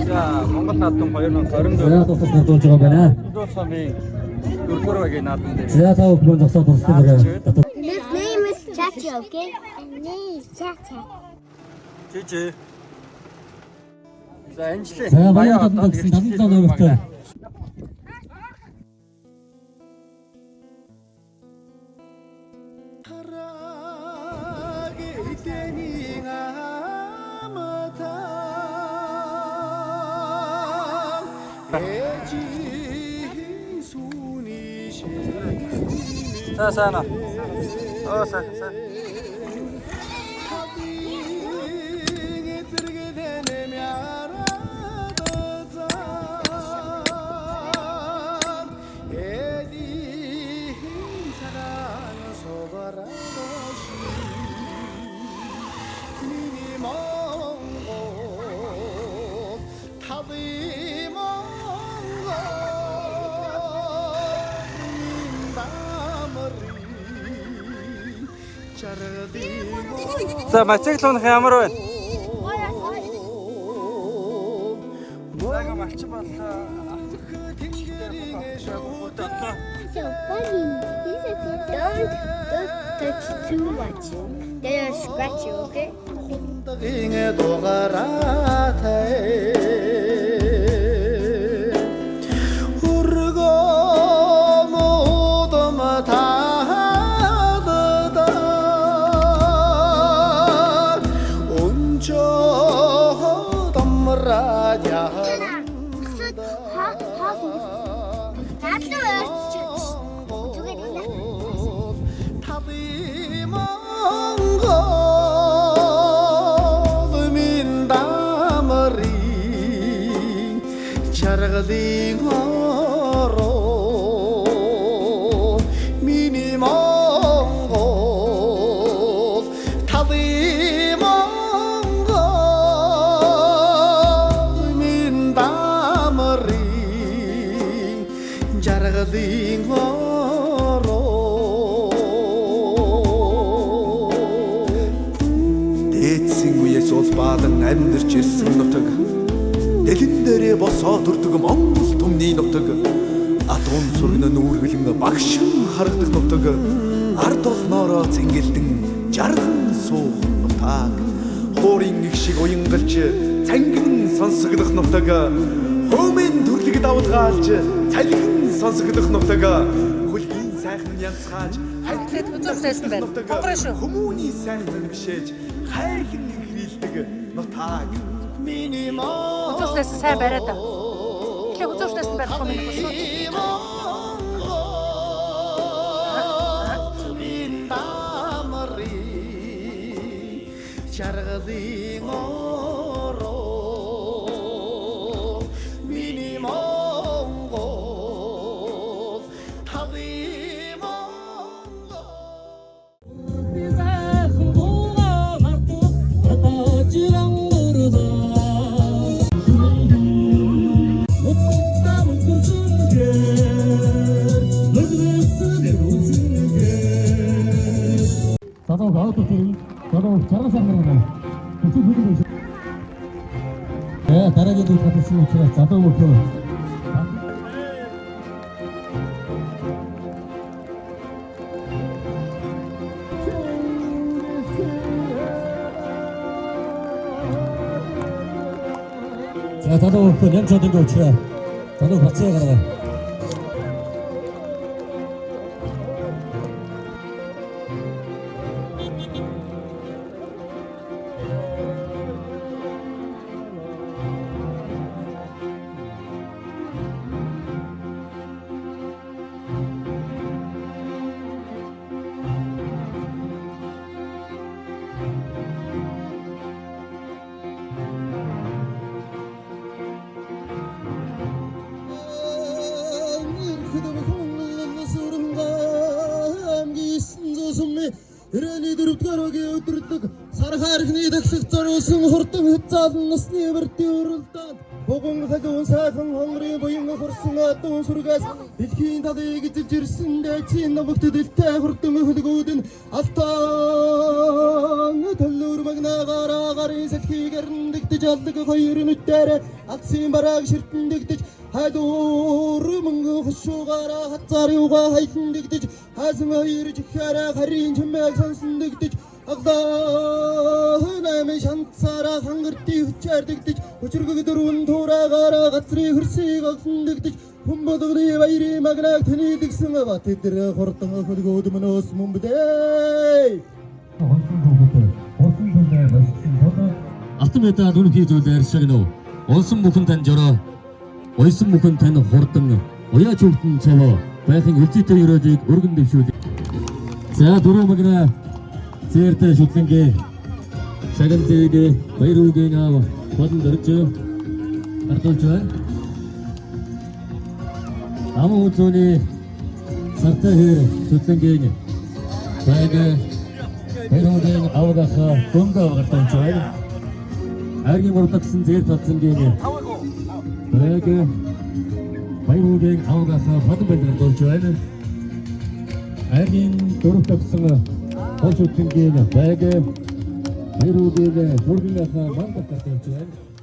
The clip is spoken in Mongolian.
За, Монгол наадам 2024. За, тусаас нардуулж байгаа байна. Дөрөвдүгээр сумын дөрөвдүгээр багийн наадам дээр. За, та бүхэн зогсоод туслах байгаа. His name is Chacha, okay? My name is Chacha. Жижи. За, энэ жилийн За, баян одод гэсэн 77 номертой. За, сайн уу? Оо, сайн, сайн. За, мотоцикл унах ямар байна? За, малчин боллоо. So funny. He's a Don't touch too much. They'll scratch you, okay? Жаргалын ороо миний Монгол талын Монгол минь дамрын жаргалын ороо. Дээдсийн үеэс улбаалан амьдарч ирсэн нутаг. Дэлэн дээрээ босоо төрдөг Монгол түмний нутаг. Адуун сүргэн нүүргэлэн багшин харагдах нутаг. Ард олноороо цэнгэлдэн жарган суух нутаг. Хуурын их шиг уянгалж цангин сонсогдох нутаг. Хөөмийн төрлөг давлгаалж цалгин сонсогдох нутаг. Хөлгийн сайхан янзгааж Тэгэд үзүүрсэн байна. Гонгороо шүү. Хүмүүний сайхан бишээж хайрлан ихрэлдэг нутаг. Миний Монгол Үзүүрснээс сайн бариад. Эхлээ үзүүрснээс нь барих юм шүү. Минь дамрын жаргалын ороо миний Монгол талын Монгол. Залуу аутор төрөл залуу жаргал сайхан байна. Хүчин хөлөг. Э дараагийн дүү татсан учраас залуу мөхөө. За залуу мөхөө ням цодонгийн учраас залуу бацаа гаргаа. Ирэний дөрөвдүгээр багийн өдөрлөг Сархаархны тагсаг зориулсан хурдан хязгаалan насны эвэртийн уралдаанд буган халуун сайхан хонгорын буян хурсан адуу сүргээс дэлхийн талыг эзэлж ирсэн дайцын номогт дэлтэй хурдан хөлгүүд нь алтан төлөөр магнаагаараа гарын салхийг арндэгдэж алдаг хоёр нүдээр алсын барааг ширтэндэгдэж хайлуур мөнгө хошуугаараа хазаар юугаа хайландэгдэж хаасан хоёр чихээрээ харийн чимээг сонсондэгдэж аглаа наймын шанцаараа хангартын хүчээр дэгдэж хүчрэг дөрвөн туураагаараа газрын хөрсийг огсондэгдэж хүн болгоны баярын магнааг тэнийдгсэн бат эдэр хурдан хөлгөөд мөнөөс мөмбдээ. Алтан медаль үнэхий зүйлээр шагнав. Улсан бүхэн тань жороо. Уйсан бүхэн тань хурдан. Уяа чүгтэн цовоо. Байхын өлзийтэй өрөөдийг өргөн дэвшүүл. За дөрөв магна зээртэй шүтлэнгээ. Шаган зээгээ баяр үгийн аав болон дөрж гардуулж байна. Аман үзүүний сартай хэр шүтлэнгийн байг баяр үгийн аавгах гомдоо гардуулж байна. Айргийн гурлагсан зээр татсангийн байг баяр үгийн аавгах бадан байлгаар дуулж байна. Айргийн дөрөв тавсан хол шүтлэнгийн байг баяр үгийн бүргэн ах мандах гардуулж байна.